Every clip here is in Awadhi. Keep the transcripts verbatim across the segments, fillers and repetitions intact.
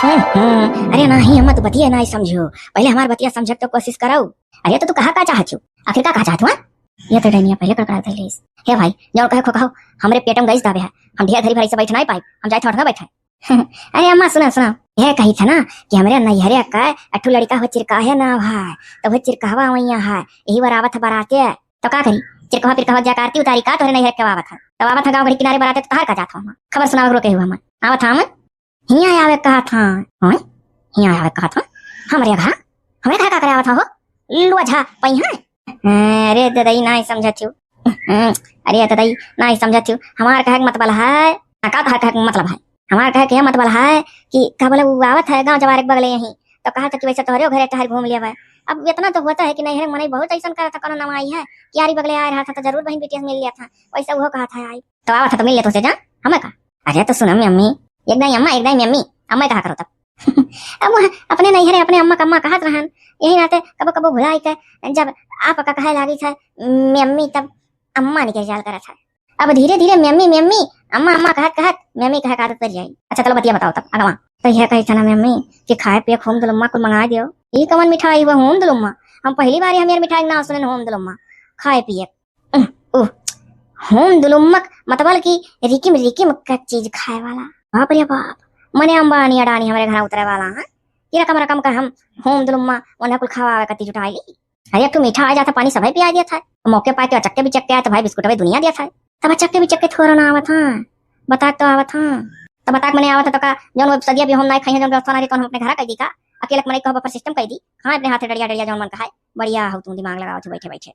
हम्म, अरे नाही अम्मा, तू बतिया नाही समझो, पहिले हमार बतिया समझे के तो कोशिश करो। अरे तो तू कहा का चाहत हो, आखिर का कहा चाहत हो, हाँ? ये तो डैनिया पहिले कड़कड़ा धइलिस। हे भाई, जौन कहे खो कहो, हमरे पेट में गैस दाबे है, हम ढेर घरी भरी से बैठ नाही पाइब, हम जाए थोड़ा बैठे। अरे अम्मा सुना सुना, ये कही था ना कि हमरे नैहरे का अठू लड़का हो चिरकाहे ना भाई, तो वो चिरकाहवा वैया है, यही बार आवत है बराते। तो का करी, चिरकाहवा पिरकाहवा जाके आरती उतारी का तोहरे नैहरे के आवत है, तब आवत है गाँव घड़ी किनारे बराते तो तहार का जात हो हम, खबर सुनावे के हुआ हम आवत हम। हियाँ आवे कहा था। हाँ? हियाँ आवे कहा था? हमरे घर? हमरे घर का करे आवत हो? लोझा पई है? अरे ददई, नाही समझत हो। हम्म, अरे ददई, नाही समझत हो। हमार कहे के मतलब है, हाँ, का तोहर कहे के मतलब है? हमार कहे के मतलब है कि का बोले, उ आवत है गाँव जवार के बगले यहीं, तो कहा था कि वैसे तोहरे घरे टहर घूम लिया भाई। अब इतना तो होता है कि नैहरे मनई बहुत ऐसा करा था, कोनो नवाई है कि यारी बगले आए रहा था तो जरूर बहन बिटिया से मिल लिया था, वैसे वो कहा था आई। तो आवत है तो मिल ले तो से जा, हमें का? अरे तो सुनो मम्मी, एक दाई अम्मा, एक दाई मम्मी, अम्मा कहा करो तब। अब वह अपने नैहरे अपने अम्मा का अम्मा कहत रहन, यही नाते कबो कबो भुलाई के जब आप का कहे लागी थे मम्मी, तब अम्मा निकल जाल करत है। अब धीरे धीरे मम्मी मम्मी, अम्मा अम्मा कहत कहत मम्मी कहे का आदत पड़ जाई। अच्छा चलो बतिया बताओ तब अगवा। तो यह कही था ना मम्मी कि खाए पिए खूब दुलम्मा कुल मंगा दियो। ई कवन मिठाई हुआ हूम दुलम्मा? हम पहली बार हमारे मिठाई के नाम सुने हूम दुलम्मा। खाए पिए उह, उह, हूम दुलुम्मक मतलब कि रिकिम रिकिम का चीज खाए वाला। बाप रे बाप, मने अंबानी अडानी हमरे घर उतरे वाला है कि रकम रकम का हम हूम दुलुम्मा उन्हें कुल खवावे कती जुटाई। अरे, एक ठो मीठा आ जाता, पानी सभे पिया दिया था, मौके पाए के अचक्के बिचक्के आए तो भाई बिस्कुट भाई दुनिया दिया था। तब अचक्के बिचक्के थोड़ा ना आवत हाँ, बताक तो आवत हाँ। तब बताक मने आवत है तो का, जौन वो सदिया भी हम ना खाई हैं, जौन व्यवस्था ना रही, तो हम अपने घर कह दी का, अकेले मने कह बफर सिस्टम कह दी, हाँ, अपने हाथे डरिया डरिया जौन मन का है, बढ़िया हो तू दिमाग लगावत हो बैठे बैठे।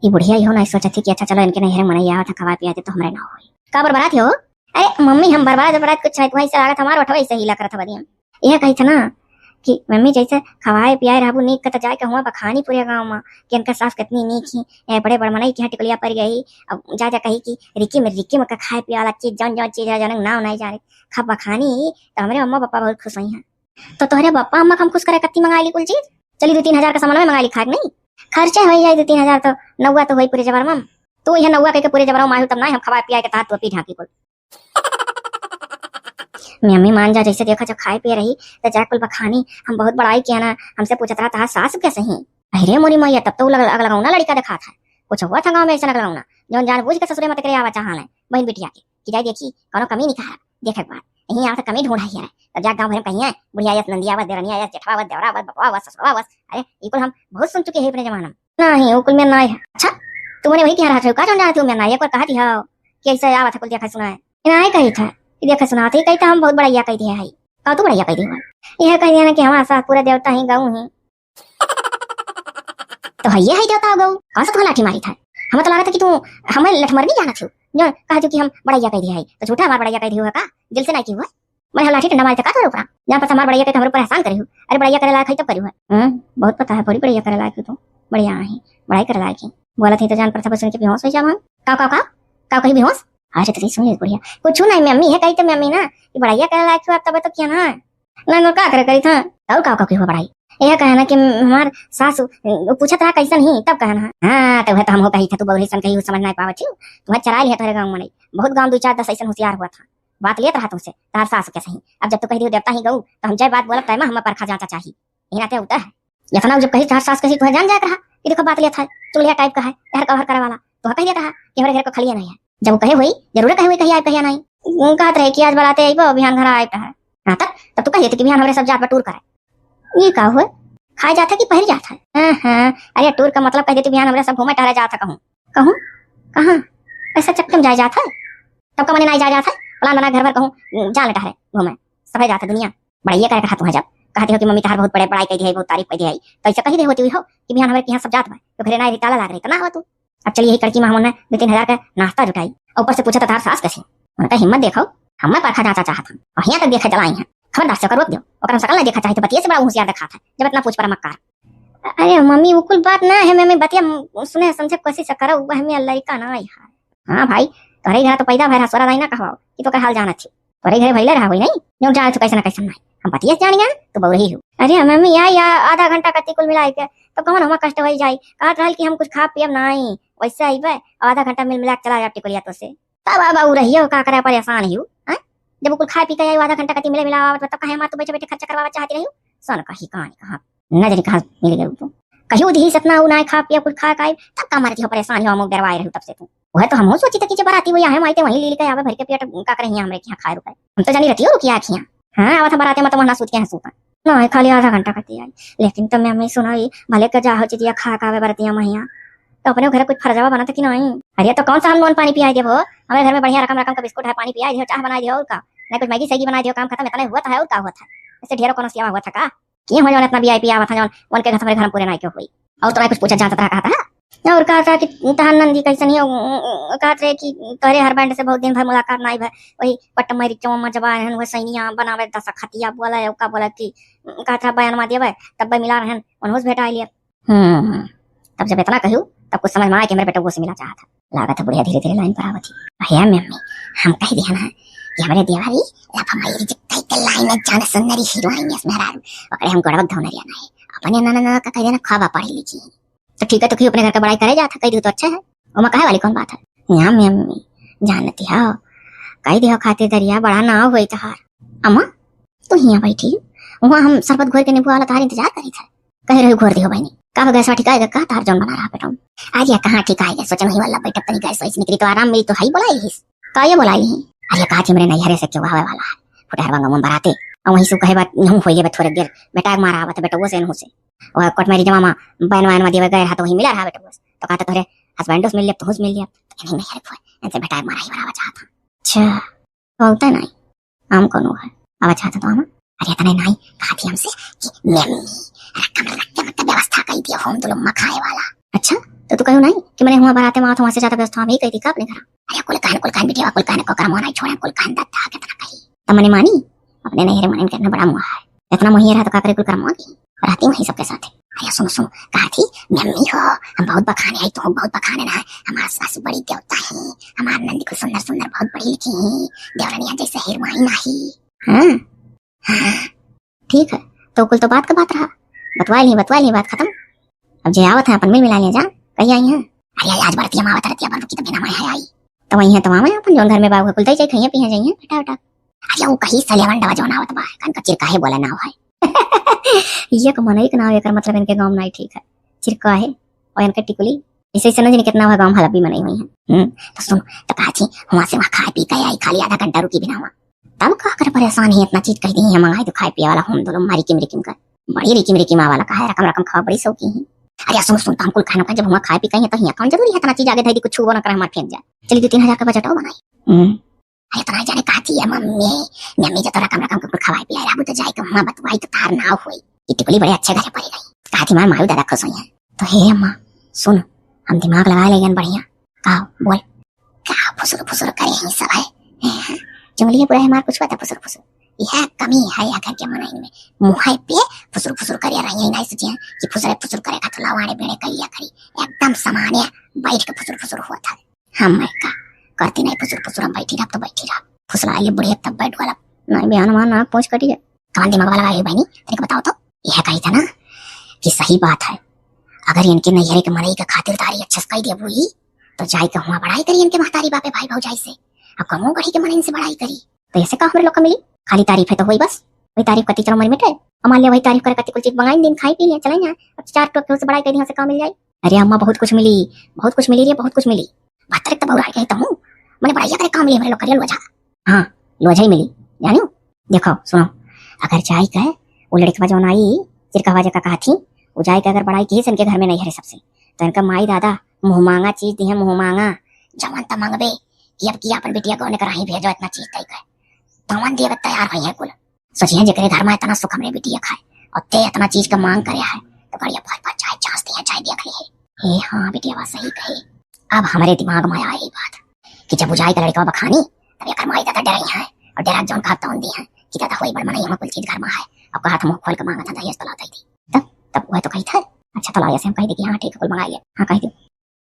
ई बुढ़िया इहो नाई सोचत थी कि अच्छा चलो इनके नैहरे मनई आवत है, खवाए पियाए दे तो हमरे ना होई। का बरबरात हो? अरे मम्मी, हम बरबरात बरबरात कुछ नहीं, तुम्हारी से लागत हमार उठवा ऐसे ही लकरत बदियम। यह कही था ना कि मम्मी जैसे खवाए पियाए रहबू नीक के, तो जाए के हुआ बखानी पूरे गाँव में कि इनका सास कितनी नीक ही, ए, बड़े बड़ मनई के यहाँ टिकुलिया पड़ गई। अब जा जा कही कि रिकिम रिकिम का खाए पिए वाला चीज, जौन जौन चीज है, जौन नाम नहीं जाने, खा बखानी, तो हमरे अम्मा पापा बहुत खुश हुई हैं। तो तोहरे बप्पा अम्मा के हम खुश करे कत्ती मंगाई ली कुल चीज। चली दो तीन हजार का सामान में मंगाई ली खाए के नहीं। खर्चे हो जाए दो तीन हजार तो नौवा तो होई पूरे जबर में। तू यह नौवा कह के पूरे जबर में आयु तब ना हम खवाए पियाए के तहार टोपी ढाकी कुल। मम्मी मान जा, जैसे देखा जब खाए पिए रही तो जाए कुल बखानी, हम बहुत बड़ाई किया ना, हमसे पूछत रहा तहार सास कैसे ही। अरे मोरी मैया, तब तो उ लग-, अगलगौना लड़का दिखात है। कुछ हुआ था गाँव में ऐसा अगलगौना, जौन जान बूझ के ससुरे मत करे आवा चाहा है बहन बिटिया के कि जाए देखी कौनो कमी निकाल। देखे के बाद यहीं आवत कमी ढूंढा ही है। तो जा गाँव भर में कहीं है, बुढ़िया यस, नंदिया वस, देरनिया यस, जेठवा वस, देवरा वस, बपवा वस, ससुरवा वस। अरे, ई कुल हम बहुत सुन चुके हैं अपने जमाना में। नहीं, वो कुल में ना है। अच्छा, तू मने वही कह रहा था, का जौन जाना तू में ना, एक बार कहा थी हो कि ऐसे आवत है कुल देखा सुना है। नहीं कही था, कि देखा सुना थी, कही था हम बहुत बड़ाइया कह दिया है। का तू बड़ाइया कह दी हमार? यह कह दिया ना कि हमारा साथ पूरा देवता ही गाँव ही। तो है ये है देवता हो गऊ, कौन सा तुम्हें लाठी मारी था? हमें तो लागत है कि तू हमें लठमरनी जाना थी, जो कहा थी कि हम बड़ाइया कह दिया है, तो झूठा हमार बड़ाइया कह दिया हुआ का? दिल से नहीं की हुआ। मैं हम लाठी डंडा मारी था का तोरे ऊपर? जहाँ पर हमार बड़ाइया कह तो हमरे ऊपर एहसान करी हूँ। अरे बड़ाइया करे लायक है तब करी हुआ। हम्म, बहुत पता है, बड़ी बड़ाइया करे लायक है तू। बढ़िया है, बड़ाई करे लायक है। बोला थी तो जान पर था सुन के बेहोश हो जावा। का, का, का? का कही बेहोश? अरे तो सुन ले बुढ़िया, कुछ नहीं मम्मी है कही तो मम्मी ना, कि बड़ाइया करे लायक हो आप तब तो किया ना। ना, ना, का करे करी था? और का, का की हो बड़ाई? यह कहे ना कि हमार सासू, उ, पूछत रहा कैसन ही, तब कहे ना। हाँ, तो वह तो हम हो कही था, तू बउरही सन कही हो, समझ नहीं पावत ही। तुम्हें चरा लिया तोहरे गाँव में नहीं। बहुत गाँव दो चार दस ऐसन होशियार हुआ था। बात लेत रहा तुमसे, तार सास के सही। अब जब तू कह दियो देवता ही गऊ, तो हम जय बात बोलब, तय में हमें परखा जांचा चाही। यही नाते होता है। यतना जब कही तार सास कही, तुम्हें जान जाए रहा कि देखो बात लेत है, चुगलिया टाइप का है, यार कवर करे वाला। तो कह देता है कि हमारे घर को खलिया नहीं है। जब वो कहे हुई, जरूर कहे हुई, कही आए, कहिया नहीं। वो कहत रहे कि आज बराते आइबो, बिहान घर आए है। हाँ, तब, तब तू कह देते कि बिहान हमारे सब जात बटूर करे। ये का हुआ? खाए जात है कि पहिर जात है? हाँ, हाँ। अरे, टूर का मतलब कह देते बिहान हमारे सब घूमे टहरे जात है कहूँ। कहूँ? कहाँ? ऐसा चक्कर में जाए जात है? तब का मने नहीं जाए जात है? प्लान बना घर भर कहूँ, जा ले टहरे, घूमे। सभे जात है दुनिया। बड़ाइया करे कहा तू है जब। कहती हो कि मम्मी तहार बहुत बड़े बड़ाई कह दी है, बहुत तारीफ कह दी है। तो ऐसा कही दे होती हुई हो कि बिहान हमारे यहाँ सब जात बा। तो घरे ना रही, ताला लाग रही, तो ना आवा तू। अब चलिए यही कड़की में हम उन्हें दो तीन हजार का नाश्ता जुटाई। और ऊपर से पूछा तो तार सास कैसे? उनका हिम्मत देखो, हम मैं परखा जांचा चाहत हन। और यहाँ तक देखे चलाई हैं। खबरदार से ओकर रोक दो। ओकर हम शकल नहीं देखा चाही तो बतिये से बड़ा होशियार दिखात है। जब इतना पूछ पर मक्कार। अरे मम्मी, वो कुल बात ना है, मम्मी बतिया म-, सुने समझे कोशिश करो, वो हमें लड़का ना आई है। हाँ भाई, तोरे घर तो पैदा भय रहा, सोरा दाई ना कहवाओ कि तो का हाल जानत थी। तोरे घरे भइले रहा होई नहीं, जो जाने तू कैसे ना कैसे नहीं। हम बतिया से जानी है, तू बउरही हो। अरे मम्मी, या, या आधा घंटा कत्ती कुल मिलाई के, तो कौन हमार कष्ट होई जाई? कहत रहल कि हम कुछ खा पियब नहीं, वैसे अइबे, आधा घंटा मिल मिला के चला जाब टिकुलिया तो से। तब अब बउरही हो, का करे परेशान ही हो, हैं? जब उ कुल खाए पी के आई, आधा घंटा कती मिले मिला आवत बा, तब काहे हमार तू बैठे बैठे खर्चा करवावा चाहती रही? सन कही कहानी कहाँ, नजर कहाँ मिल गई तू? कहियो दिहिस इतना उ ना खा पिया कुल खा के आई, तब का मारे हो परेशान हो, मुँह डरवाए रही तब से तू। वह तो हमहू सोची थी कि जब बराती वही आहे माई ते वहीं ली लेके आवे भर के पेट, का करे हियाँ हमरे के यहाँ खाए रुके। हम तो जानी रहती हो रुकिया खिया। हाँ, आवत है बराती में तो वहाँ सूत के यहाँ सूता। नहीं, खाली आधा घंटा कती आई। लेकिन तो मैं, मैं सुना ही, भले के जा हो चितिया खा के आवे बरतिया महिया। तो अपने घर कुछ फर्जवा बनत कि नहीं? अरे तो कौन सा हम नोन पानी पियाई देबो? हमारे घर में बढ़िया रकम रकम का बिस्कुट है, पानी पियाई दियो, चाह बनाई दियो और का? नहीं कुछ मैगी सैगी बनाई दियो, काम खत्म, इतना हुआ था और का हुआ था? इससे ढेरों कोनो सेवा हुआ था का? के हो जौन इतना वीआईपी आवत है, जौन उनके घर से हमारे घर में पूरे नाई के होई। और तो नाई कुछ पूछा जाता रहा, कहा था? और कहा था कि तहार नंदी कैसन ही, उ, उ, उ, कहत रहे कि तोहरे हर बैंड से बहुत दिन भर मुलाकात नाई भा, वही पट्ट मारी चौमा जबा हन, वह सैनिया बनावे दसा खतिया बोला है, का बोला कि, कहत रहा बयान मा देवे, तब मिला रहन, उनहू से भेटा लिया। हम्म, तब जब इतना कहू, तब कुछ समझ में आए कि हमारे बेटा वो से मिला चाहत है। लागत है बुढ़िया धीरे धीरे लाइन पर आवत ही। भैया मम्मी, हम कह दिया ना कि हमारे देवरी लफा मारी जब कह के लाइन में जान सुंदरी हीरोइन है इसमें हरारू। ओकरे हम गोड़वा धौना रिया नहीं। अपने नाना नाना का कह देना खाबा पढ़ी लिखी। तो ठीक है, तो क्यों अपने घर का बड़ाई करे जात है, कह दियो तो अच्छा है। ओमा कहे वाली कौन बात है? यहाँ मम्मी, जानती हो, कह दियो खातिर दरिया बड़ा नाव होई तहार। अम्मा, तू हियाँ बैठी, वहाँ हम शरबत घोर के नींबू वाला तहार इंतजार करी था। कहे रही घोर दियो बहनी, का हो गैस ठिकाएगा का तहार जौन बना रहा बेटा? अरे कहाँ ठिकाएगा, सोचन वही वाला बैठक तनी गैस वैस निकली तो आराम मिली तो हई बोलाई हिस। का ये बोलाई ही? अरे कहा थी मेरे नैहरे से क्यों आवे वाला है, फुटहरवा गाँव में बराते, और वहीं से कहे बात नहूँ होइए बा थोड़े देर, बेटा मारा आवत है बेटा वो से नहूँ से, और कोट मेरी जमा मा बहन वहन मा देवे गए रहा तो वहीं मिला रहा बेटा वो से, तो कहता तोरे हस्बैंडो से मिल लिया, तहूँ से मिल लिया, तो नहीं नैहरे फोन, इनसे बेटा मारा ही बराबर चाहता। अच्छा, तो होता नहीं। हम कौन है? अब अच्छा था तो हम। अरे इतने नहीं, कहा थी हमसे कि मम्मी रकम रख के मतलब व्यवस्था कर दिया होम दुलम्मा खाए वाला। अच्छा, तो तू कहू नहीं कि मैंने हुआ बराते में आओ तो वहाँ से ज्यादा व्यवस्था हम ही कही थी का अपने घर? अरे कुल कहन, कुल कहन बिटिया, कुल कहन को करमो नहीं छोड़े, कुल कहन दत्ता कितना कही। तब मैंने मानी, अपने नैहरे मन करना बड़ा मुँह है। इतना मुँह रहा तो का करे कुल करमो की। रहती वहीं सबके साथ। अरे सुनो, सुनो, कहा थी, "मम्मी हो, हम बहुत बखाने आई, तुम बहुत बखाने ना, हमार सासू बड़ी देवता ही, हमार नंदी कुल सुंदर सुंदर बहुत पढ़ी लिखी ही, देवरनिया जैसे हीरोइन नाही।" हाँ, हाँ, ठीक है, तो कुल तो बात का बात रहा, बतवा ली, बतवा ली, बात खत्म। अब जे आवत है अपन मिल मिला लिया जा, कहीं आई हैं? अरे आज बरतिया मावत रहती है, अपन रुकी तभी ना मैं है आई। तो वहीं है तो वहाँ अपन जौन घर में बाबू कुल दे जाए, खाइए पिए जाइए, बेटा बेटा। अरे वो कहीं सलेवन डवा जौन आवत बा, कन का चिरकाहे बोला ना है। ये को मनई के नाव एकर मतलब इनके गाँव में नहीं ठीक है। चिरकाहे और इनके टिकुली, इसे समझ नहीं कितना हुआ गाँव में हलबी मनई हुई है। हम्म, तो सुन, तो कहा थी, "हुआ से वहाँ खाए पी के आई, खाली आधा घंटा रुकी बिना हुआ।" तब का कर परेशान है, इतना चीज कह दी है, मंगाई तो खाए पिए वाला होम दुलम्मा रिकिम रिकिम कर। बड़ी रिकिम रिकिम वाला कहा है, रकम रकम खावा बड़ी शौकीन है। अरे सुन, सुन, तो हम कुल खाना का जब हुआ खाए पी के आई है, तो यहाँ कौन जरूरी है इतना चीज आगे धई दी, कुछ छुबो ना करे, हमार फेंक जाए। चलिए दो तीन हजार का बजट हो बनाई। हम्म। अरे इतना जाने कहा थी, "ये मम्मी, मम्मी जब तो रकम रकम के कुल खवाई पिलाई रहबू तो जाए के हुआ बतवाई तो तार ना होई।" ये टिकुली बड़े अच्छे घरे पड़ी गई। कहा थी, "मार मारू दादा खुश हुई है।" तो हे अम्मा, सुन, हम दिमाग लगा लेगन बढ़िया। का बोल? का फुसुर फुसुर करे हैं सब है? हैं, हैं। चुंगलिया पूरा है मार कुछ बात है फुसुर फुसुर। यह कमी है यह घर के मनई में। मुँह पे फुसुर फुसुर करे रही है, नहीं सोचिए कि फुसरे फुसुर करे का तो लवाड़े बेड़े कहिया करी। एकदम सामान्य बैठ के फुसुर फुसुर होता है। हम मैं का करती नहीं फुसुर फुसुर, हम बैठी रह तो बैठी रह। फुसला ये बुढ़िया तब बैठ वाला। नहीं बयान मान ना पहुँच कटी है। कौन दिमाग वाला है बहनी? तनिक बताओ तो। यह कही था ना कि सही बात है, अगर इनके नैहरे के मनई के खातिरदारी अच्छे से कई देबू ही, तो जाई के हुआ बड़ाई करी इनके महतारी बापे भाई भौजाई से, अब कमो गढ़ी के मनई से बड़ाई करी। तो ऐसे का हमरे लोग का मिली? खाली तारीफ है तो होई बस, वही तारीफ करती चलो मर मिटे। और मान लिया वही तारीफ करे करती कुल चीज मंगाई दिन खाई पी लिया चले यहाँ, अब चार टोक से बड़ाई कर दी, यहाँ से का मिल जाई? अरे अम्मा बहुत कुछ मिली, बहुत कुछ मिली रे, बहुत कुछ मिली। भत्तर एक तो बउराई गए तो हूँ, मने बड़ाई करे का मिली हमरे लोग करिया लोझा। हाँ, लोझा ही मिली, जानियो। देखो, सुनो, अगर जाई के, वो लड़कवा जौन आई, चिरकवा जेका कहा थी, वो जाई के अगर बड़ाई की से इनके घर में नहीं हरे सबसे, तो इनका माई दादा मुँह मांगा चीज दी है, मुँह मांगा। जवन त मांगबे कि अब की अपन बिटिया को निकर ही भेजो, इतना चीज तय कर, तवन देवे तैयार हुई है कुल। सोचिए जेकरे घर में इतना सुख हमरे बिटिया खाए और ते इतना चीज का मांग करे है, तो बढ़िया भर भर चाय चास दी है, चाय देख ली है। हे हाँ, बिटिया बात सही कही। अब हमरे दिमाग में आई बात कि जब उजाई का लड़का बखानी, तब एकर माई दादा डराई है और डरा जौन कहा तौन दी है कि दादा होई बड़ मनई, हम कुल चीज घर में है। अब कहा था मुँह खोल के मांगा था दहेज तला दे दी। तब, तब वह तो कही था। अच्छा तला ऐसे हम कह दे कि हाँ ठीक है, कुल मंगा लिया। हाँ कह दे।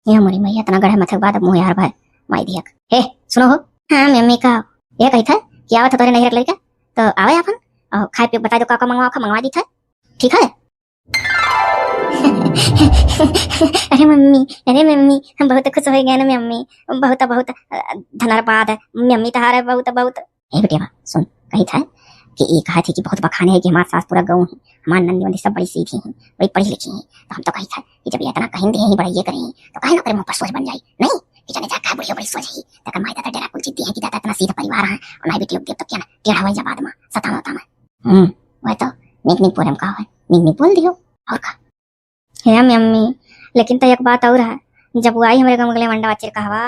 ये मोरी मैया इतना गढ़े मथे के बाद अब मुँह यार भाई माई दिया। हे सुनो हो। हाँ मम्मी का। ये कही था कि आवा था तोरे नैहर के लड़का, तो आवे अपन और खाए पिए बताई दो का का मंगवा, का मंगवा दी था। ठीक है। अरे मम्मी, अरे मम्मी, हम बहुत खुश हो गए ना मम्मी, बहुत बहुत, अ, धन्यवाद मम्मी तहारे बहुत बहुत। ए बिटिया, सुन, कही था कि ई कहा थी कि बहुत बखाने है कि हमार सास पूरा गऊ है, हमार नंदी वंदी सब बड़ी सीधी हैं, बड़ी पढ़ी लिखी हैं। तो हम तो कही था कि जब ये इतना कहीं दे ही बड़ा ये करी, तो काहे ना करे मुँह पर सोझ बन जाई? नहीं कि जाने जा का बुढ़िया बड़ी सोझ ही, तक माई दादा डेरा कुल जीती है कि दादा इतना सीधा परिवार है, और ना बेटी लोग देव तो क्या ना टेढ़ा हो जा बाद में, सतावता में। हम्म, वह तो निक निक बोले में का है, निक निक बोल दियो, और का। हे मम्मी, लेकिन तो एक बात और है, जब वो आई हमरे गाँव के लवंडा चिरकहवा,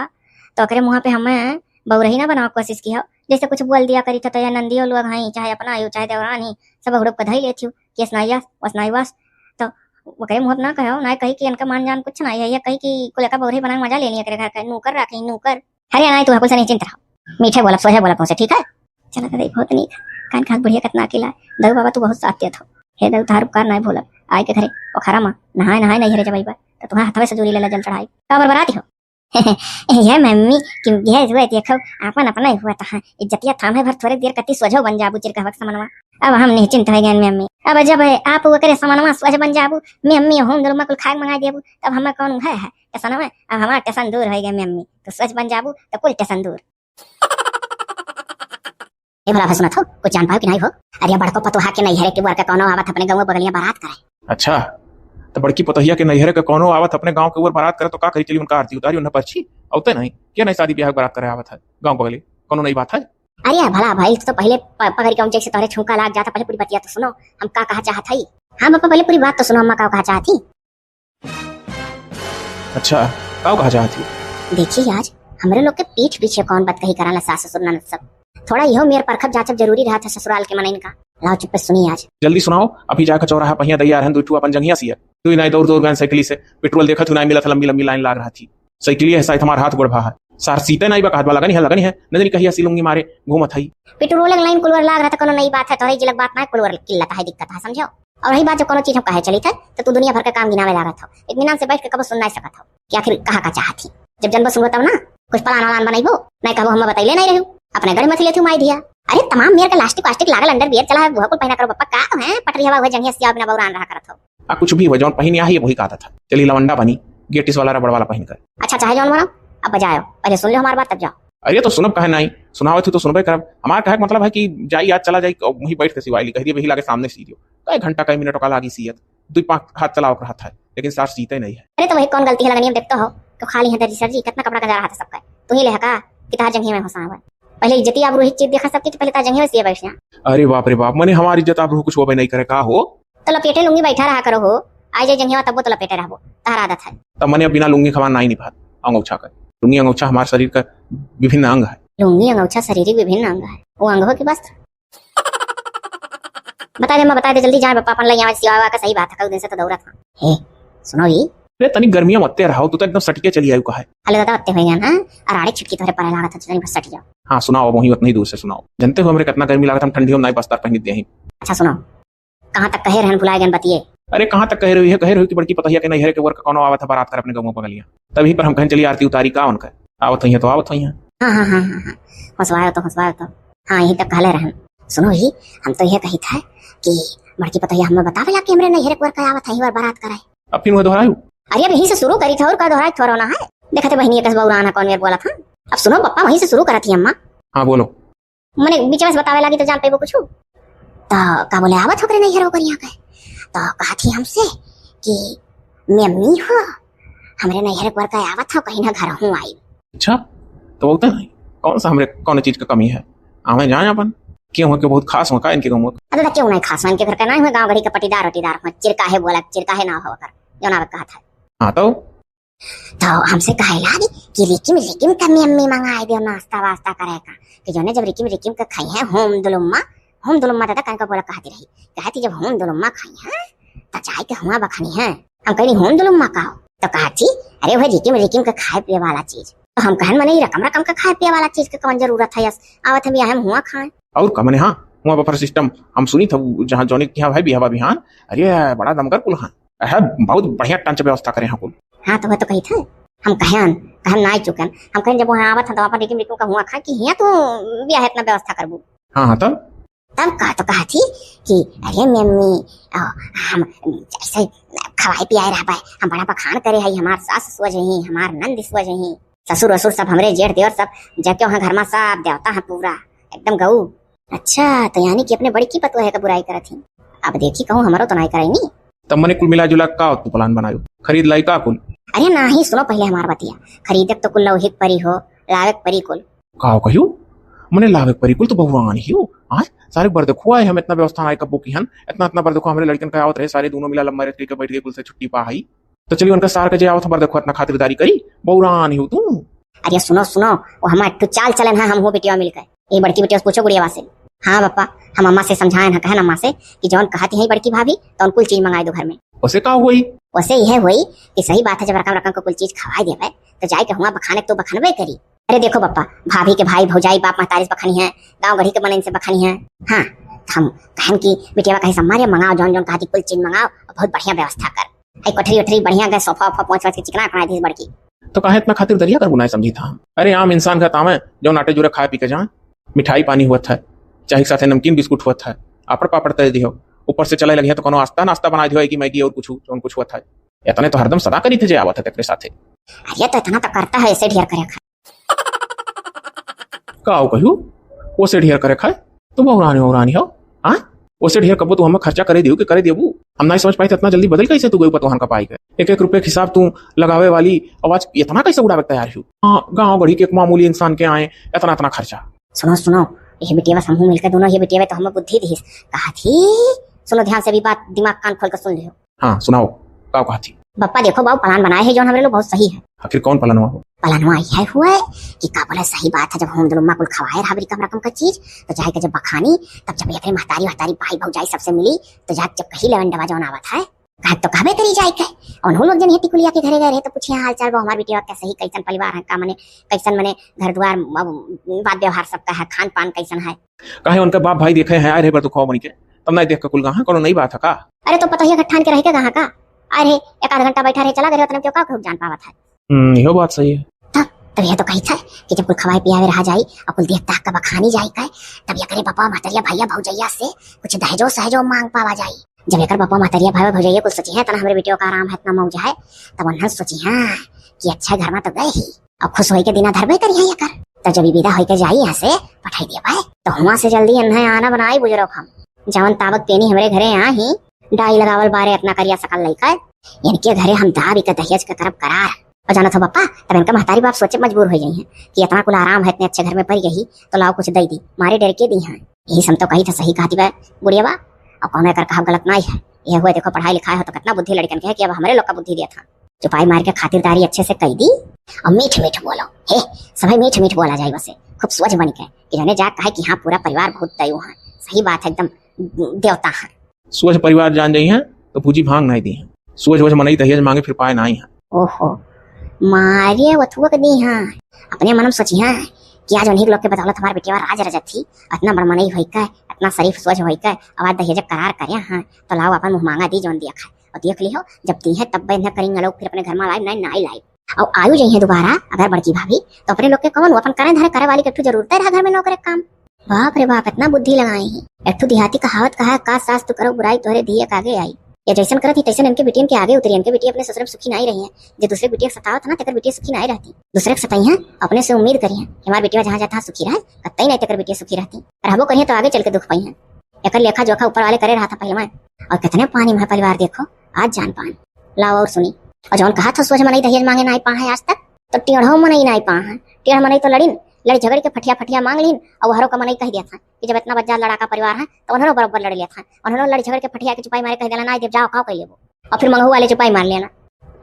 तो ओकरे मुँह पे हमें बउरही ना बनावे के कोशिश की हो। जैसे कुछ बोल दिया करी तो, तो या नंदियो लोग हैं, चाहे अपना आयु, चाहे देवरान ही, सब हुड़प के धई लेती हो कि असनाइया, असनाइवास। तो ओकरे मुँह पे ना कहो, ना कही कि इनका मान जान कुछ ना है, ये कही कि कुल का बउरही बना के मजा लेनी है, एकरे घर का नौकर रखी, नौकर। अरे नाई, तू कुल से निश्चिंत रहो, मीठे बोलब, सोझे बोलब तुमसे, ठीक है? चला दादा, बहुत नीक। कान खाक बुढ़िया कतना अकेला है। दाऊ बाबा, तू बहुत साथ देत हो। हे दाऊ, तोहार उपकार नाय भूलब। आए के घरे पोखरा मा नहाए नहाए नैहरे जबई बा, तो तुहार हथवे से जोरी लेला जल चढ़ाई। का बरबराती हो? यह मम्मी कि यह हुआ देखो, आपन अपना ही हुआ तहाँ इज्जतिया थामे भर थोड़े देर कती सोझो बन जाबू चिरकहवक समनवा। अब हम निश्चिंत हो गए मम्मी। अब जब आप ओकरे समनवा सोझ बन जाबू, मम्मी होम दुलमा कुल खाए मंगा देबू, तब हमें कौन है, है टेसनवा? अब हमार टेसन दूर हो गए मम्मी, तो सोझ बन जाबू तो कुल टेसन दूर। ए भला भाई सुनत हो, कुछ जान पायो कि नहीं हो? अरे बड़को पतोहा के नैहरे के वर के कौनो आवत अपने गाँव बगलिया बारात करे। अच्छा, तो बड़की पतोहिया के नैहरे के कौनो आवत अपने गाँव के ऊपर बारात करे तो का करी? चली उनका आरती उतारी, उन्हें पर्ची औते नहीं, क्या नहीं शादी ब्याह के बारात करे आवत है गाँव बगली, कौनो नई बात है? अरे भला भाई, तो पहले प-, पकड़ के उनसे तोहरे छूका लाग जाता, पहले पूरी बतिया तो सुनो, हम का कहा चाहत हई। हाँ पापा, पहले पूरी बात तो सुनो, अम्मा का कहा चाहत ही। अच्छा, का कहा चाहत ही? देखी आज, हमरे लोग के पीठ पीछे कौन बतकही कराला सास ससुर ननद सब। थोड़ा इहो मेर परखब जांचब जरूरी रहत है ससुराल के मनइन का। लाओ चुप्पे सुनी आज। जल्दी सुनाओ, अभी जाके चौराहा पहिया दैया रहन, दुई ठू अपन जंघिया सिया। दुई नाई दौड़ दौड़ गए साइकिली से, पेट्रोल देखत हूँ नाई मिलत है, लंबी लंबी लाइन लाग रहा थी। साइकिलिया है शायद हमार हाथ गोड़ भा है। सार सीते नाई बा कहत बा, लगन है, लगन है, न जानी कहिया सी लुंगी मारे घूमत हई। पेट्रोल के लाइन कुलवर लाग रहा था, कोनो नई बात है, तोहरे जिलक बात ना है, कुलवर किल्लत है, दिक्कत है, समझो। और रही बात, जो कोनो चीज हम कहे चलित है, तो तू दुनिया भर का काम गिनावे लागत हो, इत्मीनान से बैठ के कबो सुन नहीं सकत हो कि आखिर कहा का चाहत ही। जब जनबो सुनबो तब ना कुछ प्लान व्लान बनइबो, नहीं कहबो हम बतैले नहीं रहू, अपने गढ़ मथी लेथू माई धिया। अरे तमाम मेर के लास्टिक वास्टिक लागल अंडरवियर चला है, वह कुल पहना करो बप्पा, का है पटरी हवा हुए जंघिया सिया बिना बौरान रहा करत हो। आ कुछ भी हो, जौन पहिन आई है वही का आदत है। चली लवंडा बनी, गेटिस वाला रबड़ वाला पहिन कर। अच्छा चाहे जौन बनाओ, अब बजाओ, पहले सुन लो हमार बात तब जाओ। अरे तो सुनब काहे नहीं, सुनावत ही तो सुनबे करब। हमार कहे के मतलब है कि जाई आज चला जाई, वहीं बैठ के सिवाई ली, कह दिए वही लागे सामने सीरियो, कई घंटा कई मिनट का लागी सियत, दुई पाँच हाथ चलावक रहत है, लेकिन सार सीते नहीं है। अरे तो वही कौन गलती है, लगनी हम देखते हो तो खाली है दर्जी सर जी, कितना कपड़ा गंजा रहा था सबका, तू ही ले का कि तार जंघी में घुसा हुआ है। पहले इज्जती आबरू ही चीज देखा सबकी, तो पहले तार जंघी में सिए बैठ जा। अरे बाप रे बाप, मने हमारी इज्जत आबरू कुछ होबे नहीं करे का हो? तो लपेटे लुंगी बैठा रहा करो हो, आई जाए जंघिया तब वो तो लपेटे रहबो, तार आदत है। तब मने अब बिना लुंगी खवान नहीं निभात, अंगौछा कर। लुंगी अंगौछा हमारे शरीर का विभिन्न अंग है। लुंगी अंगौछा शरीर के विभिन्न अंग है, वो अंग हो कि वस्त्र। बता दे, मैं बता दे, जल्दी जाए, पापा अपन लइया सिवा का सही बात है, कई दिन से तो दौड़त हाँ। हे, सुनो ही। अरे, तनी गर्मिया मत्ते रहो, तू तो एकदम सटिके चली आयु का है। अले दादा, अत्ते होइगा ना, अराड़े छिटकी तोहरे परे लागत है, तनी बस सट जाओ। हाँ, सुनाओ, अब वहीं उतनी दूर से सुनाओ। जनते हो हमरे कितना गर्मी लागत, हम ठंडियो में नाई बस्तर पहिनित देही। अच्छा, सुनो, कहाँ तक कहे रहन, भुलाए गन बतिये। अरे, कहाँ तक कहे रही है, कहे रही कि बड़की पतोहिया के नैहरे के वर का कौनो आवत है बारात कर अपने गाँव बगलिया। तभी पर हम कहेन चली आरती उतारी का उनका। आवत होइहैं तो आवत होइहैं। हाँ, हाँ, हाँ, हाँ, हाँ। होसवायो तो, होसवायो तो। हाँ, यही तक कहले रहन। सुनो ही, हम तो यह कही था कि बड़की पतोहिया हमें बतावे ला कि हमरे नैहरे के वर का आवत है, ही बार बारात करे। अब फिर वह दोहरायू? अरे, अब यहीं से शुरू करी था और का दोहराई थोड़ा ना है। देखा थे बहनी, एक बौरान है, कौन मेर बोला था। अब सुनो पप्पा, वहीं से शुरू करत ही अम्मा। हाँ, बोलो। मने बीच में से बतावे लागी तो जान पेबो कुछ। तो का बोले, आवत होकरे नैहर होकर यहाँ के। तो कहा थी हमसे कि मम्मी हो, हमरे नैहर के वर का आवत हो, कहीं ना घर हूँ आई। अच्छा, तो बोलते नहीं, कौन सा हमरे, कौन चीज का कमी है, आवे जाए अपन। क्यों हो, के बहुत खास हो का इनके गाँव? अरे तो क्यों नहीं खास हो, इनके घर का नहीं हुआ, गाँव गढ़ी का पटीदार वटीदार हो, चिरकाहे बोला, चिरकाहे ना हो कर, जो ना कहा था। हाँ तो? तो हमसे कहे लागी कि रिकिम रिकिम का मम्मी मंगाए दे नाश्ता वास्ता करे का, कि जोने जब रिकिम रिकिम का खाई है होम दुलुम्मा, होम दुलुम्मा दादा कहीं का बोला कहती रही, कहती जब होम दुलुम्मा खाई है तो जाए के हुआ बखनी है। हम कहनी होम दुलुम्मा का हो? तो कहती, अरे वह रिकिम रिकिम का खाए पिए वाला चीज। तो हम कहन मने रकम रकम का खाए पिए वाला चीज के कौन जरूरत है, यस आवत हम यहाँ हुआ खाए। और का मने, हाँ, हुआ बफर सिस्टम हम सुनी था, जहाँ जोने के यहाँ भाई बिहावा बिहान, अरे बड़ा दमगर कुल हाँ। अहे, बहुत बढ़िया टंच व्यवस्था करे हैं कुल। हाँ, तो वह तो कही था। हम कहन, कहन ना चुकन। हम कहन जब वहाँ आवत हैं तो अपन रिकिम रिकिम का हुआ खा कि हिया तू बिया है इतना व्यवस्था करबू। हाँ, हाँ, तब? तब का तो कहा थी कि अरे मम्मी, अ, हम जैसे खवाए पियाए रहबे, हम बड़ा बखान करे हई, हमार सास ससुर जही, हमार नंद ससुर जही, ससुर वसुर सब हमरे जेठ देवर सब, जबकि वहाँ घर में सब देवता है पूरा, एकदम गऊ। अच्छा, तो यानी कि अपने बड़की पतोह का बुराई करत ही। अब देखी कहूँ हमरो तो नाई कराई नी। तब मने कुल मिला जुला का तू plan बनायो? खरीद लाई का कुल? अरे नाही, सुनो पहिले हमार बतिया। खरीदे के तो कुल लौहिक परी हो, लावे के परी कुल। का कहियो? मने लावे के परी कुल तो बहुरान ही हो। आय, सारे बर देखो आए हम इतना व्यवस्था नाई कब्बो की हन, इतना, इतना बर देखो हमरे लड़कन का आवत रहे, सारे दोनों मिला love marriage करके बैठ गए, कुल से छुट्टी पा हई। तो चलिए उनका सार के जे आवत बर देखो इतना खातिरदारी करी, बहुरान ही हो तू। अरे सुनो, सुनो, वो हमार एक ठो चाल चलन है, हम हो बिटिया मिलकर। ये बड़की बिटिया से पूछो गुड़िया से। हाँ पप्पा, हम अम्मा से समझाए ना, कहे ना अम्मा से कि जौन कहती है बड़की भाभी, तो कुल चीज मंगाए दो घर में। उसे का होई? उसे यह होई कि सही बात है, जब रकम रकम को कुल चीज खवाए देवे, तो जाए के हुआ बखाने तो बखनबे करी। अरे देखो पप्पा, भाभी के भाई भौजाई बाप महतारी से बखनी है, गाँव गढ़ी के मनइन से बखनी है। हाँ, हम कहन की बिटिया कहे सम्मारे मंगाओ, जौन जौन कहती कुल चीज मंगाओ, बहुत बढ़िया व्यवस्था कर। आई कोठरी उठरी बढ़िया गए, सोफा ओफा पोंछ वोछ के चिकना कना दीस बड़की। तो काहे इतना खातिर दरिया कर गुनाह समझी था हम? अरे आम इंसान का तावे, जौन आटे जुरे खाए पी के जाए, मिठाई पानी हुआ था, चाहे के साथे नमकीन बिस्कुट हुआ था, आपड़ पापड़ तय दियो, ऊपर से चले लगिया तो कोनो आस्ता नास्ता बनाए दियो कि मैगी और कुछ, जौन कुछ हुआ था। इतने तो हरदम सदा करी थे जे आवत है तेरे साथे। अरे तो इतना तो करता है, ऐसे ढेर करे खा। का हो कहियो? ओसे ढेर करे खाए? तू बहुरानी, बहुरानी हो? हाँ? ओसे ढेर कबो तू हमें खर्चा करे दियो कि करे देबू? हम नहीं समझ पाई थे इतना जल्दी बदल कैसे तू गई पतोहन का पाई के। एक एक रुपये के हिसाब तू लगावे वाली आवाज इतना कैसे उड़ावे के तैयार हो? हाँ, गाँव गढ़ी के एक मामूली इंसान के आए इतना, इतना खर्चा। सुनो, सुनो, ये बिटिया बस हमहू मिलकर दोनों, ये बिटिया तो हमें बुद्धि दी कहा थी। सुनो ध्यान से, अभी बात दिमाग कान खोल के सुन लियो। हाँ, सुनाओ, का कहा थी? बप्पा देखो बाबू, plan बनाए है जौन हमरे लोग बहुत सही है। आखिर कौन plan हुआ हो? Plan हुआ यह हुआ है कि का बोले, सही बात है, जब हम दुलम्मा कुल खवाए रहा रकम रकम का चीज, तो जाए के जब बखानी, तब जब एकरे महतारी वहतारी भाई भौजाई सबसे मिली, तो जाके जब कही लेवन डबा जौन आवत है, कहा तो कहबे करी जाए के। और हम लोग जन ये टिकुलिया के घरे गए रहे तो पूछे हाल चाल, वो हमार बिटिया का सही, कैसन परिवार है, का मने, कैसन मने घर द्वार, अब बात व्यवहार सबका है, खान पान कैसन है। काहे उनका बाप भाई देखे हैं, आए रहे बर तो खाओ बन के, तब नहीं देख के कुल कहा, कोनो नई बात है का? अरे तो पतोहिया के ठान के रह के कहाँ का? आए रहे, एक आध घंटा बैठा रहे, चला गए, उतना क्यों का खूब जान पावत है। हम्म, इहो बात सही है। तब, तब यह तो कही था कि जब कुल खवाए पियावे रहा जाई और कुल देख ताक के बखानी जाई का, तब एकरे बापा महतरिया भैया भौजैया से कुछ दहेजो सहजो मांग पावा जाई। जब एकर बापा महतरिया भैया भौजैया कुल सोची है, इतना हमरे बेटियों का आराम है, इतना मौज है, तब उन्हन सोची है कि अच्छा घर में तो गए ही, अब खुश होई के दिना धरबे करी है एकर। तब जब ई विदा होई के जाई यहाँ से, पठाई देबे, तो हुआ से जल्दी इन्हें आना बनाई बुजुर्ग हम। जवन तावक पेनी हमरे घरे आ ही, डाई लगावल बारे इतना करिया सकल लइका, इनके घरे हम दाबी के दहेज के करब करार। और जानत हो बप्पा, तब इनका महतारी बाप सोचे मजबूर हो जाई हैं कि इतना कुल आराम है, इतने अच्छे घर में पड़ गई, तो लाओ कुछ दे दी, मारे डर के दी हैं। यही सब तो कही था, सही कहती बा बुढ़िया बा, और कौन एकर कहब गलत नहीं है। यह हुआ देखो, पढ़ाई लिखाई हो तो कितना बुद्धि लड़कन के है कि अब हमरे लोग का बुद्धि दिया था। चुपाई मार के खातिरदारी अच्छे से कई दी और मीठ मीठ बोलो। हे, सभी मीठ मीठ बोला जाए बसे, खूब सोच बन के कि जने जा कहे कि हाँ, पूरा परिवार बहुत दयू है। सही बात है, एकदम देवता है। सोच परिवार जान जाई हैं तो पूजी भांग नहीं दी हैं। सोच वोच मनई दहेज मांगे फिर पाए नहीं हैं। ओहो, मारे वथुआ के दी हैं। अपने मन में सोची हैं कि आज उन्हीं लोग के बदौलत हमारे बेटिया राज रजत थी, इतना बड़ मनई होई के, इतना शरीफ सोच होई के, अब आज दहेज करार करे हैं, तो लाओ अपन मुँह मांगा दी जौन दिया खाए। और देख लियो, जब दी है तब इन्हें करेंगे लोग, फिर अपने घर में लाई नहीं, नहीं लाई। और आयु जइहे दोबारा अगर बड़की भाभी, तो अपने लोग के कौन, वो अपन करे धरे करे वाली के एक ठो जरूरत है रहा घर में नौकरे के काम। बाप रे बाप, इतना बुद्धि लगाए ही। एक ठो देहाती कहावत कहा है, "का सास तू करो बुराई, तोहरे दिए के आगे आई।" ये जैसन करत ही तैसन इनके बिटियन के आगे उतरी। इनके बिटिया अपने ससुर में सुखी नहीं रही है, जो दूसरे बिटिया के सतावत है ना, तेकर बिटिया सुखी नहीं रहती। दूसरे के सताई है, अपने से उम्मीद करी है कि हमार बिटिया जहाँ जाता है सुखी रहे, कतई नहीं तेकर बिटिया सुखी रहती। रहबो करिए तो आगे चल के दुख पाई है। एकर लेखा जोखा ऊपर वाले करे रहा था पहलवान, और कितने पानी में है परिवार देखो, आज जान पान। लाओ और सुनी, और जौन कहा था सोझ मनई दहेज मांगे नाई पा है आज तक, तो टेढ़ो मनई नाई पा है। टेढ़ मनई तो लड़िन, लड़ झगड़ के फटिया फटिया मांग लीन, और हरो का मनई कह दिया था कि जब इतना बज्जा लड़ाका परिवार है तो उन्होंने बराबर लड़ लिया था, उन्होंने लड़ झगड़ के फटिया के चुपाई मारे कह देला ना, देव जाओ काओ कह लेबो, और फिर मंगहू वाले चुपाई मार लेना।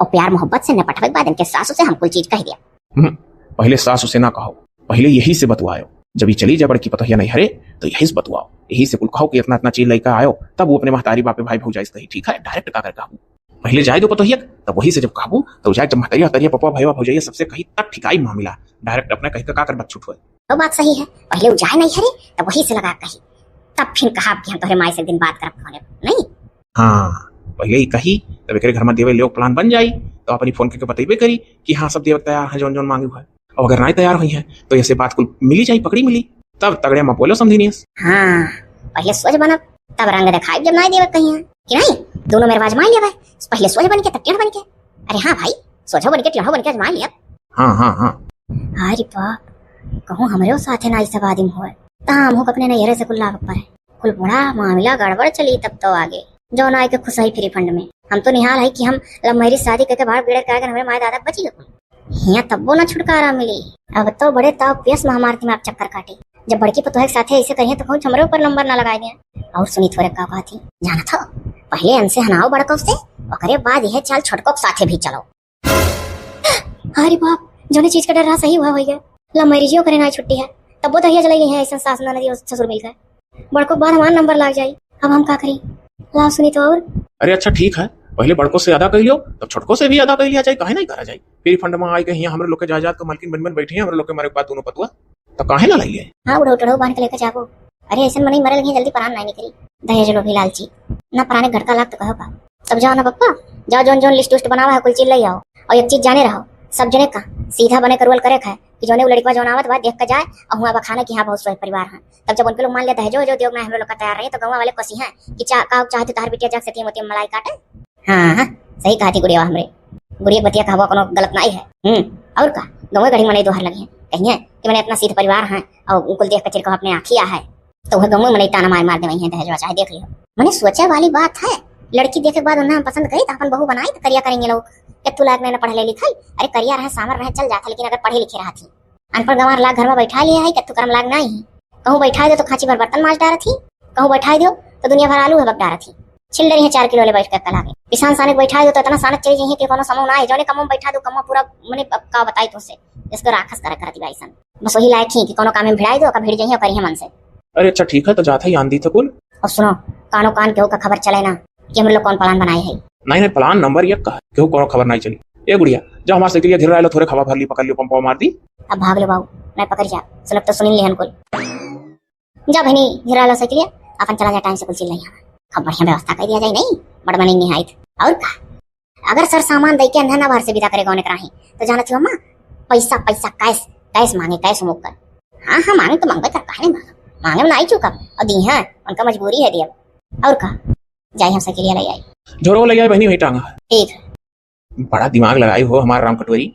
और प्यार मोहब्बत से निपटवे के बाद इनके सासू से हम कुल चीज कह दिया। हम्म, पहले सासू से ना कहो, पहले यही से बतवायो। जब ये चली जा बड़की पतोहिया नहीं हरे, तो यही से बतवाओ, यही से कुल कहो कि इतना इतना चीज लइका आयो, तब वो अपने महतारी बापे भाई भौजाई से कही, ठीक है, direct का कर कहबू, पहले जाए दो पतोहिया, तब वही से जब कहबू, तब जाए जब महतारी महतारिया पपा भाई भौजाई सबसे कही, तब ठिकाई मामला, direct अपने कही का, का कर बकछुट होए। तो बात सही है, पहले वो जाए नहीं हरे, तब वही से लगा कही, तब फिर कहा कि हम तोहरे माई से एक दिन बात करब फोने पर, नहीं? हाँ, पहले ही कही, तब एकरे घर में देवे लोग plan बन जाई, तो अपनी फोन करके बतइबे करी कि हाँ, सब देवे तैयार है, जौन जौन मांगे हुआ है। और अगर नहीं तैयार हुई है, तो ऐसे बात कुल मिली जाई, पकड़ी मिली, तब तगड़े में बोलो समझी नहीं। हाँ, पहले सोच बनब, तब रंग दिखाई, जब नहीं देवे कहीं है कि नहीं, दोनों में आजमा लेवे, पहले सोच बन के तब टेढ़ बन के। अरे हाँ भाई, सोझो बन के टेढ़ो बन के आजमा लिया। हाँ, हाँ, हाँ। अरे बाप, कहूँ हमरे साथे ना ई सब आदमी होए। त हमहू अपने नैहरे से कुल लाग पर है। कुल बड़ा मामला गड़बड़ चली तब तो आगे। जौन आए के खुश है फ्री फंड में। हम तो निहाल है कि हम लव मैरिज शादी करके बाहर बिगड़ के आए, हमरे माए दादा बची गए। हियाँ तब्बो ना छुटकारा मिली। अब तो बड़े ताव पियस में हमार दिमाग चक्कर काटी। जब बड़की पतोह के साथे ऐसे करिए तो कुछ हमरे ऊपर नंबर ना लगाए दिए। और सुनी थोरे का कहती, जानत हो, पहले इनसे हनाओ बड़को से, ओकरे बाद यह चाल छोटको के साथे भी चलो। अरे बाप, जोने चीज का डर रहा सही हुआ होइगा। लव मैरिजियो करे ना छुट्टी है, तब्बो दहिया जलाई है ऐसा सास ननद और ससुर मिलकर। बड़को के बाद हमार नंबर लाग जाई, अब हम का करी? लाओ सुनी तो और। अरे अच्छा ठीक है, पहले बड़को से अदा कर लियो, तब छोटको से भी अदा कर लिया जाए, काहे नहीं करा जाए? फ्री फंड में आई के हियाँ हमरे लोग के जायदाद के मालकिन बन बन बैठी हैं, हमरे लोग के मरे के बाद दोनों पतुआ, तो काहे ना लाइए? हाँ, उड़ो टड़ो बांध के लेके जाबो। अरे ऐसन मनई मरे लगी जल्दी परान नहीं निकली। दहेज लोभी लालची, ना पराने घटका लाग तो कहो का। तब जाओ ना पप्पा, जाओ जौन जौन लिस्ट उस्ट बनावा है कुल चीज ले आओ। और एक चीज जाने रहो, सब जने का सीधा बने करुअल करे का है कि जौने उ लड़कवा जौन आवत बा देख के जाए और हुआ बखाने कि हाँ बहुत सोहे परिवार है। तब जब उनके लोग मान ले दहेजो जो दियो ना हमरे लोग का तैयार रही तो गौवा वाले कोसी हैं कि चा का चाहते तोहर बिटिया जाके सती मोती मलाई काटे। हाँ हाँ, सही कहा थी गुड़िया हमरे। गुड़िया बतिया कहबो कोनो गलत नहीं है। हम्म, और का, गौवे गढ़ी मनई दोहर लगी है कहिए कि मैंने इतना सीध परिवार है और उनको देख के चिरको अपने आँखी आ है। तो वह गौवे मनई ताना मार मार दे वही है दहेजवा चाहे देख लियो। मने सोचे वाली बात है, लड़की देखे के बाद उन्हें हम पसंद करी तो अपन बहू बनाई तो करिया करेंगे लोग। के तू लायक नहीं ना पढ़े लिखे, अरे करिया रहे सामर रहे चल जाता, लेकिन अगर पढ़े लिखे रहती। अनपढ़ गंवार लाग घर में बैठा लिया है, कत्थु करम लाग नाही। कहूँ बैठा दो तो खांची भर बर्तन माज डारत ही, कहूँ बैठा दो तो दुनिया भर आलू हबक डारत ही। छिल डरी है चार किलो ले बैठ के कल आगे। पिसान साने के बैठा दो तो इतना सानत चली जाइए कि कोनो समूह ना है, जौने कमो में बैठा दो, कमो पूरा मने अब का बताई तुमसे, इसको राखस कर करती बाई सन। बस वही लायक ही कि कोनो काम में भिड़ाई दो, का भिड़ जाइए करिए मन से। अरे अच्छा ठीक है, तो जात है आंधी थे कुल। और सुनो, कानो कान केहू का खबर चले ना कि हम लोग कौन प्लान बनाए है। नहीं नहीं, प्लान नंबर एक का है, केहू कोनो खबर नहीं चली। ए गुड़िया, जा हमार साइकिलिया धीरे आइलो, थोड़े हवा भर ली, पकड़ लियो, पंपवा मार दी। अब भाग लो बाबू, नहीं पकड़ जा, सुनब तो सुनी लिहन कुल। जा बहनी, धीरे आइलो साइकिलिया, अपन चला जा टाइम से कुल चीज ले आवा। खूब बढ़िया व्यवस्था कर दिया जाए, नहीं बड़ मनी निहायत। और का, अगर सर सामान दे के अंधे ना बाहर से विदा करे गौने कराही, तो जानत हो अम्मा, पैसा पैसा कैश, कैश मांगे, कैश मुक्कर। हाँ हाँ, मांगे तो मांगे, कर काहे नहीं मांगे, मांगे में ना आई चुका, और दी है, उनका मजबूरी है दिया। और का, जाए हम साइकिलिया ले आई। झोरो ले आई बहनी, वही टांगा। ठीक है। बड़ा दिमाग लगाई हो हमार राम कटोरी।